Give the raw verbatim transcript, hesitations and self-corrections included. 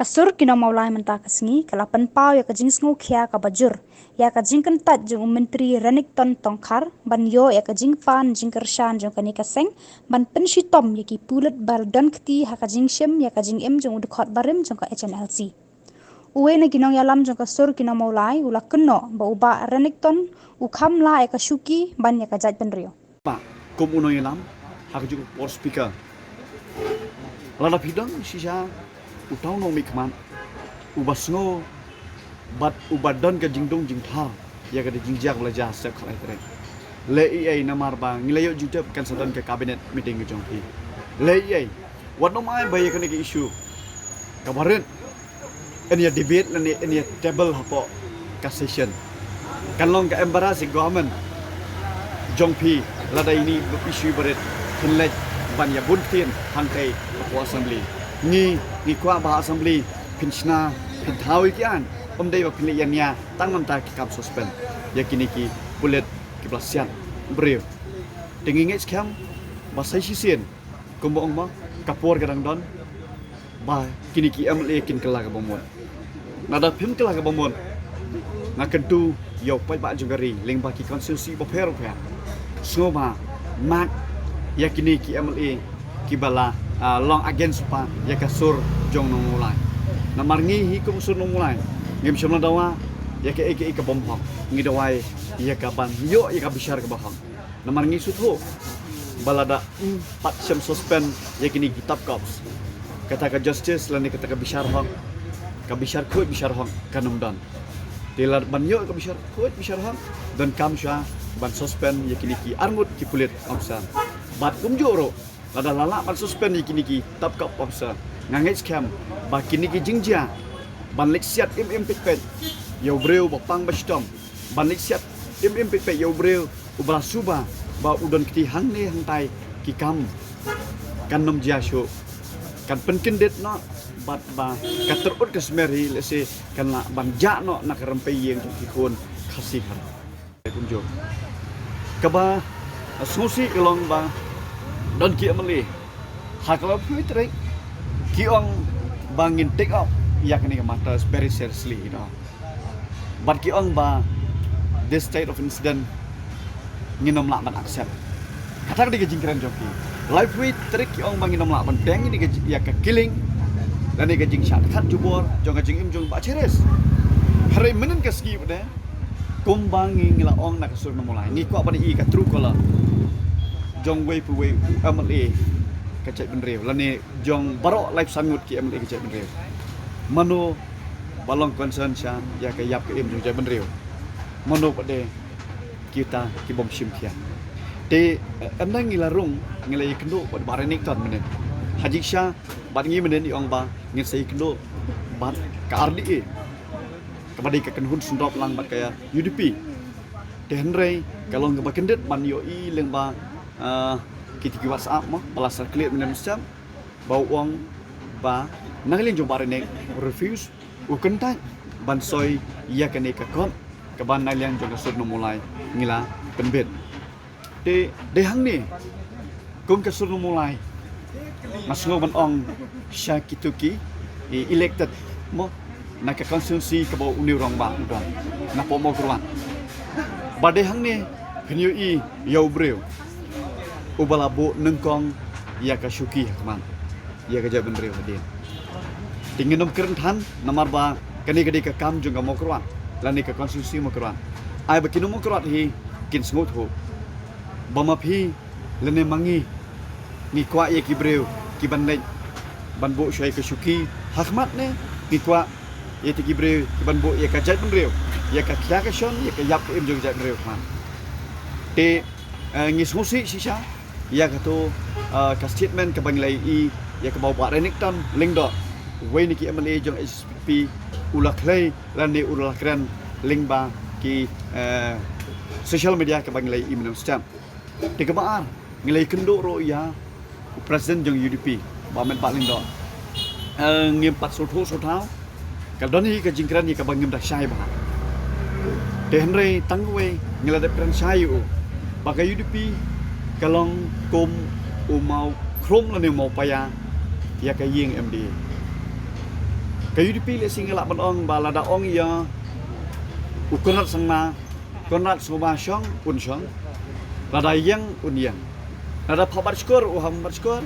Sur ki nongmawlai mynta ka sngi ka la pynpaw ïa ka jingsngewkhia kaba jur ïa ka jingkyntait jong u Myntri Renikton Tongkhar ban ïoh ïa ka jingpan jingkyrshan jong kane ka seng ban pynshitom ïa ki pulit ba don kti ha ka jingshim ïa ka jingim jong u dkhot barim jong ka H N L C. Uwei na ki nongïalam jong ka sur ki nongmawlai u la kynnoh ba u Bah Renikton u kham lah ïa ka shuki ban ïa ka jaitbynriew. Bah, kum u nongïalam ha kajuh ka por speaker, lada phi don shisha uta u nongmihkhmat uba sngew bad uba don ka jingdung jingthar ïa ka jingjia ba la jia ha step khatlai tarik, leh ei ei, namar ba ngi la ïoh jingtip kan sa don ka cabinet meeting ka jong phi. Leh ei ei, wat nym ai ba ïa kane ka issue kaba rit yn ïa debate lane yn ïa table hapoh ka session. Kan long ka embarrass ïa ka government jong phi lada ine i issue ba rit phin leit ban ïa bun ktien hangtei hapoh assembly. Ngi, ngi kwah ba ha assembly phin shna, phin thaw ïa ki aiñ, ym dei ba phin leit ïa nia tang mynta ki kam suspend ïa kine ki pulit kiba la siat briew. Te ngi ngeit skhem ba sa shisien, kumba ong mo, ka por ka dang don ba kine ki M L A kin kylla kaba mut. Lada phim kylla kaba mut, nga kyntu ïa u paidbah jong ka ri lyngba ki constituency bapher bapher, sngewbha mark ïa kine ki M L A kiba la, ah, long against pa ïa ka sur jong u nongmawlai. Namar ngi hi kum sur nongmawlai ngim shym la dawa ïa kaei kaei ka bym hok, ngi dawa ïa ka ban ïoh ïa ka bishar kaba hok. Namar ngi sngewthuh ba lada ym pat shym suspend ïa kine ki top cops, kata ka justice lane kata ka bishar hok, ka bishar khuid bishar hok kan ym don. Te lada ban ïoh ka bishar khuid bishar hok, donkam shuwa ban suspend ïa kine ki arngut ki pulit officer. Bad kumjuh ruh lada la lah ban suspend ïa kine ki top cop officer, nga ngeit skhem ba kine ki jingjia ban leit siat im im peit peit ïa u briew ba pang ba shitom, ban leit siat im im peit peit ïa u briew uba la suba ba u don kti hangne hangtai ki kam, kan ym jia shuh, kan pynkyndit noh bad ba ka tyrut ka smer hi lehse kan lah ban jah noh na ka rympei ïing jong ki khun Khasi Khara. Kumjuh kaba sngewsih ka long ba don ki M L A ha ka laiphew tarik ki ong ba ngin take up ïa kane ka matter very seriously, you know. Bad ki ong ba this state of incident ngin ym lah ban accept. Kata ka dei ka jingkren jong ki. Laiphew tarik ki ong ba ngin ym lah ban beng ïa ka ji-, ïa ka killing lane ka jingshah khat jubor jong ka jingim jong Bah Cheris. Hynrei mynhynnin ka sngi pat de, kumba ngi, ngi la ong na ka sur nongmawlai, ngi kwah ban ïohi ka true colour jong uwei pa uwei u M L A ka jaitbynriew lane jong baroh laiphew san ngut ki M L A ka jaitbynriew. Mano ba long concern sha ïa ka ïap ka im jong jaitbynriew? Mano pat de kita ki bym shim khia? Te, eh, ynda ngi la rung, ngi la ïakynduh bad Bah Renikton mynhynnin. Ha jingshisha bad ngi mynhynnin i ong ba ngin sa ïakynduh bad ka R D A, kaba dei ka kynhun syndop lang bad ka U D P. Te hynrei ka long kaba kyndit ban ïohi lyngba, eh, kita ki WhatsApp mo ba la circulate mynhynnin mynstep, ba u ong ba na ka liang jong Bah Renik refuse, u kyntait ban soi ïa kane ka kot kaba na ka liang jong ka sur nongmawlai ngi la pynbit. Te dei hangne kum ka sur nongmawlai nga sngew ban ong sha kito ki, eh, elected mo na ka constituency kaba une u rangbah u don napoh Mawkyrwat, ba dei hangne phin ïohi ïa u briew uba la buh nyngkong ïa ka shuki ha khmat ïa ka jaitbynriew hadien. Te ngin ym kren than namar ba kane ka dei ka kam jong ka Mawkyrwat lane ka constituency Mawkyrwat. Ai ba ki nong Mawkyrwat hi kin sngewthuh ba ma phi lane ma ngi, ngi kwah ïa ki briew ki ban leit ban buh shuwa ïa ka shuki ha khmat ne ngi kwah ïa kita ki briew ki ban buh ïa ka jaitbynriew, ïa ka khia ka shon, ïa ka ïap ka im jong ka jaitbynriew ha khmat? Te, eh, ngi sngewsih shisha ïa kato, eh, ka statement kaba ngi la ïohi ïa kaba u Bah Renikton Lyngdoh, uwei na ki M L A jong H S P D P u la khlei lane u la kren lyngba ki, eh, social media kaba ngi la ïohi mynhynnin mynstep. Te kaba ar, ngi la ïakynduh ruh ïa u president jong U D P, Bah Metbah Lyngdoh. Eh, ngim pat sngewthuh sngewthaw, ka don hi ka jingkren ïa kaba ngim da shai bha. Te hynrei tang kawei ngi la dep kren shai ïa u ba ka U D P ka long kum u maw khrum lane u maw paia ïa ka ïing M D A. Ka U D P lehse nga lah ban ong ba lada ong ïa u Conrad Sangma, Conrad Sangma shong, un shong. Lada ïeng, un ïeng. Lada phah bat shkor, u hap bat shkor.